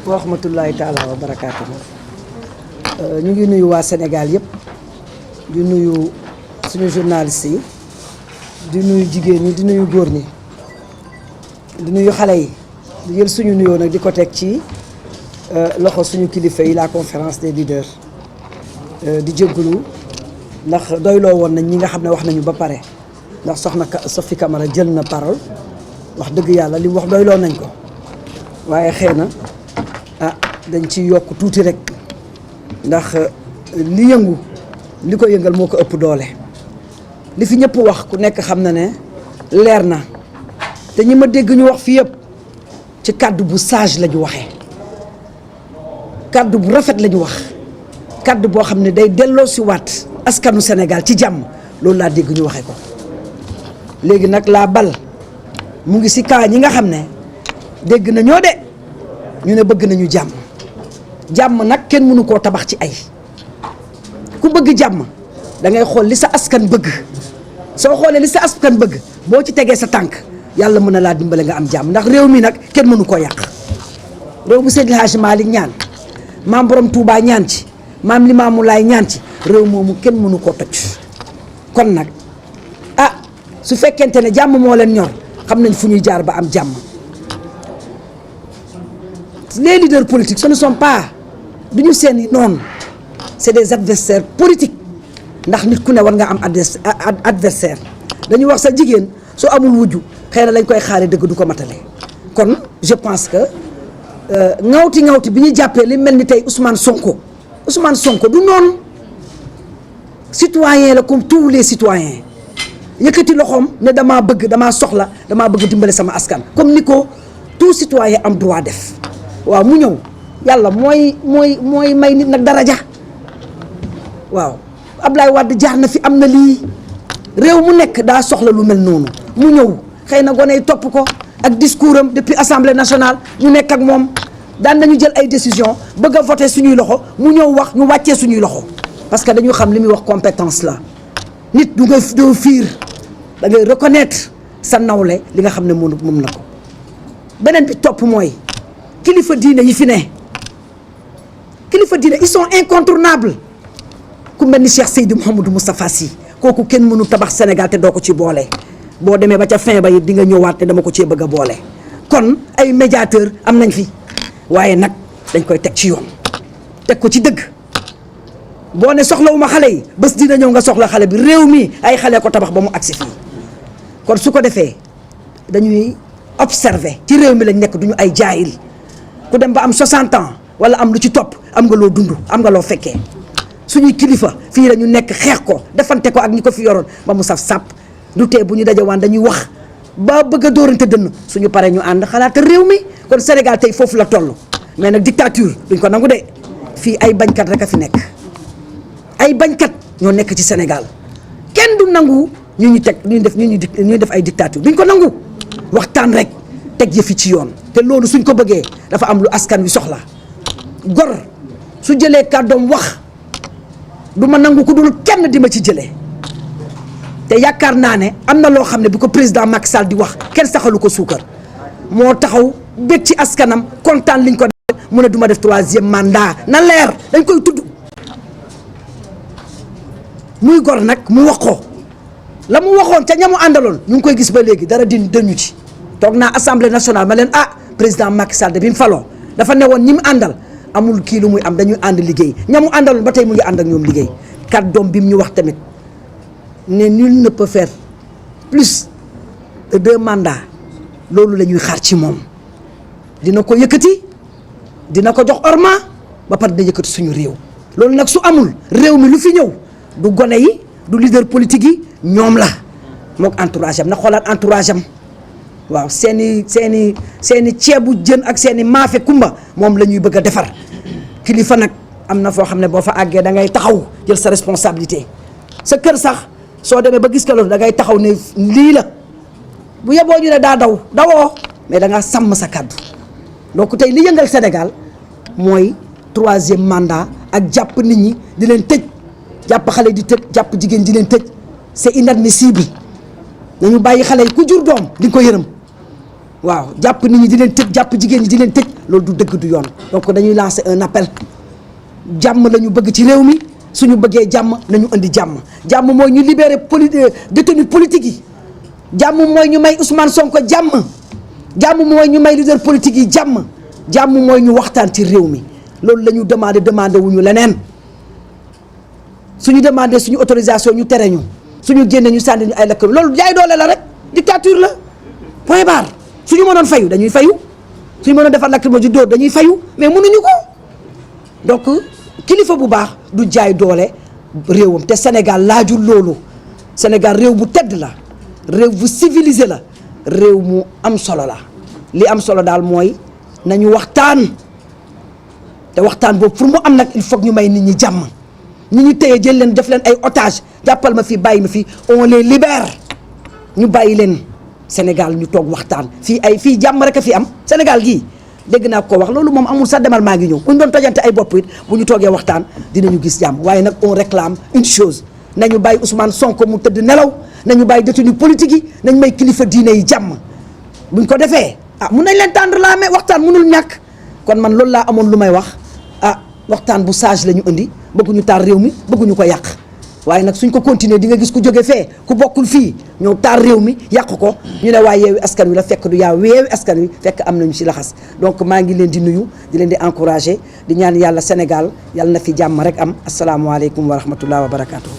wa rahmatullahi taala wa barakaatuhu. ñu ngi nuyu waa Sénégal yëpp di nuyu suñu journaliste yi di nuyu jigéen ñi di nuyu góor ñi di nuyu xale yi di jël suñu nuyoo nag di ko teg ci loxo suñu kilifa yi la conférence des leaders di jégalu ndax doyloo woon nañ ñi nga xam ne wax nañu ba pare ndax soxna Sophie Camara jël na parole wax dëgg yàlla li mu wax doyloo nañ ko waaye xëy na dañ ci yokk tuuti rek ndax li yëngu li ko yëngal moo ko ëpp doole li fi ñëpp wax ku nekk xam na ne leer na te ñi ma dégg ñu wax fi yëpp ci kàddu bu sage la ñu waxee kàddu bu rafet la ñu wax kàddu boo xam ne day delloo si waat askanu Sénégal ci jàmm loolu laa dégg ñu waxee ko léegi nag laa bal mu ngi si kaa ñi nga xam ne dégg na ñoo de ñu ne bëgg nañu jàmm jàmm nag kenn mënu koo tabax ci ay ku bëgg jàmm da ngay xool li sa askan bëgg soo xoolee li sa askan bëgg boo ci tegee sa tànk yàlla mën na laa dimbale nga am jàmm ndax réew mi nag kenn mënu koo yàq réew bu Seydi Hadji Malick ñaan maam borom Touba ñaan ci maam Limaamu Laay ñaan ci réew moomu kenn mënu koo toj kon nag su fekkente ne jàmm moo leen ñor xam nañ fu ñuy jaar ba am jàmm les leaders politiques ce ne sont pas du ñu seen noonu c'est des adversaires politiques ndax nit ku ne war nga am adversaire dañuy wax sa jigéen soo amul wujju xëy na lañ koy xaare dëgg du ko matale kon je pense que ŋawti bi ñu jàppee li mel ni tey Ousmane Sonko du noonu citoyen la comme tous les citoyens yëkkati loxoom ne damaa bëgg dimbale sama askan comme ni ko tout citoyen am droit def waaw mu ñëw yàlla mooy may nit nag daraja waaw Ablaye Wade jaar na fi am na lii réew mu nekk daa soxla lu mel noonu mu ñëw xëy na gone yi topp ko ak discours am depuis assemblée nationale ñu nekk ak moom daan nañu jël ay décision bëgg a voter suñuy loxo mu ñëw wax ñu wàccee suñuy loxo parce que dañu xam li muy wax compétence la nit du nga doo fiir da ngay reconnaître sa nawle li nga xam ne moom na ko beneen bi topp mooy kilifa diine yi fi ne kilifa diine ils sont incontournables ku mel ni Cheikh Seydou Mouhamadou Moustapha Sy kooku kenn mënu tabax Sénégal te doo ko ci boole boo demee ba ca fin ba it di nga ñëwaat te dama ko cee bëgg a boole kon ay médiateur am nañ fi waaye nag dañ koy teg ci yoon teg ko ci dëgg boo ne soxlawuma xale yi bés dina ñëw nga soxla xale bi réew mi ay xale ko tabax ba mu agsi fii kon su ko defee dañuy observer ci réew mi lañ nekk duñu ay jaayil ku dem ba am 60 ans wala am lu ci topp am nga loo dund am nga loo fekkee suñuy kilifa fii la ñu nekk xeex ko defante ko ak ñi ko fi yoroon ba mu saf sàpp du tee bu ñu dajewaan dañuy wax ba bëgg a dóorante dënn suñu paree ñu ànd xalaata réew mi kon Sénégal tey foofu la toll mais nag dictature duñ ko nangu de fii ay bañkat rek a fi nekk ay bañkat ñoo nekk ci Sénégal kenn du nangu ñu def ay dictature duñ ko nangu waxtaan rek teg yëfi ci yoon te loolu suñ ko bëggee dafa am lu askan wi soxla gor su jëlee kàddoom wax du ma nangu ku dul kenn di ma ci jëlee te yaakaar naa ne am na loo xam ne bu ko président Macky Sall di wax kenn saxalu ko suukar moo taxaw bég ci askanam kontaan liñ ko def mu ne du ma def 3e mandat na leer dañ koy tudd muy gor nag mu wax ko la mu waxoon ca ñamu àndaloon ñu ngi koy gis ba léegi dara dañu ci toog naa assemblée nationale ma leen président Macky Sall de bi mu faloo dafa newoon ñi mu àndal amul kii lu muy am dañuy ànd liggéey ñamu àndaloon ba tey mu ngi ànd ak ñoom liggéey kàddoom bi mu ñu wax tamit ne nul ne peut faire plus de 2 mandats loolu la ñuy xaar ci moom dina ko yëkkati dina ko jox orma ba pare dina yëkkati suñu réew loolu nag su amul réew mi lu fi ñëw du gone yi du leader politique yi ñoom la mook entourage am na xoolaat entourage am waaw seeni ceebu jën ak seeni maafe kumba moom la ñuy bëgg a defar kilifa nag am na foo xam ne boo fa àggee da ngay taxaw jël sa responsabilité sa kër sax soo demee ba gis ka loolu da ngay taxaw ne lii la bu yeboo ñu ne daa dawoo mais da ngaa sàmm sa kàddu donc tey li yëngal Sénégal mooy 3e mandat ak jàpp nit ñi di leen tëj jàpp xale di tëj jàpp jigéen di leen tëj c'est inadmissible nañu bàyyi xale yi ku jur doom di nga ko yërëm waaw jàpp nit ñi di leen tëj jàpp jigéen ñi di leen tëj loolu du dëgg du yoon donc dañuy lancer un appel jàmm la ñu bëgg ci réew mi suñu bëggee jàmm nañu indi jàmm jàmm mooy ñu libérer détenus politiques yi jàmm mooy ñu may Ousmane Sonko jàmm mooy ñu may leader politique yi jàmm mooy ñu waxtaan ci réew mi loolu la ñu demandé wuñu leneen suñu demandé suñu autorisation ñu tere ñu suñu génne ñu sànni ñu ay lakk loolu jaay doole la rek dictature la point barre suñu mënoon fayu dañuy fayu suñu mënoon defar lakk ma ju dóor dañuy fayu mais mënuñu ko donc kilifa bu baax du jaay doole réewam te Sénégal laajul loolu Sénégal réew bu tedd la réew bu civilisé la réew mu am solo la li am solo daal mooy nañu waxtaan te waxtaan boobu pour mu am nag il faut ñu may nit ñi jàmm ñi ñu téye jël leen def leen ay otage jàppal ma fii bàyyi ma fii on les libère ñu bàyyi leen Sénégal ñu toog waxtaan fii jàmm rek a fi am Sénégal gii dégg naa ko wax loolu moom amul sax demal maa ngi ñëw bu ñu doon tojante ay bopp it bu ñu toogee waxtaan dinañu gis jàmm waaye nag on réclame une chose nañu bàyyi Ousmane Sonko mu tëdd nelaw nañu bàyyi détenu politique yi nañ may kilifa diine yi jàmm buñ ko defee mun nañ leen tendre la main waxtaan mënul ñàkk kon man loolu laa amoon lu may wax waxtaan bu sage la ñu indi bëgguñu taal réew mi bëgguñu ko yàq waaye nag suñ ko continuer di nga gis ku jóge fee ku bokkul fii ñëw taal réew mi yàq ko ñu ne waaye yeewi askan wi la fekk du yaa yeewi askan wi fekk am nañu ci laxas donc maa ngi leen di nuyu di leen di encourager di ñaan yàlla Sénégal yàlla na fi jàmm rek am asalaamualeykum wa rahmatullah wa barakaatu.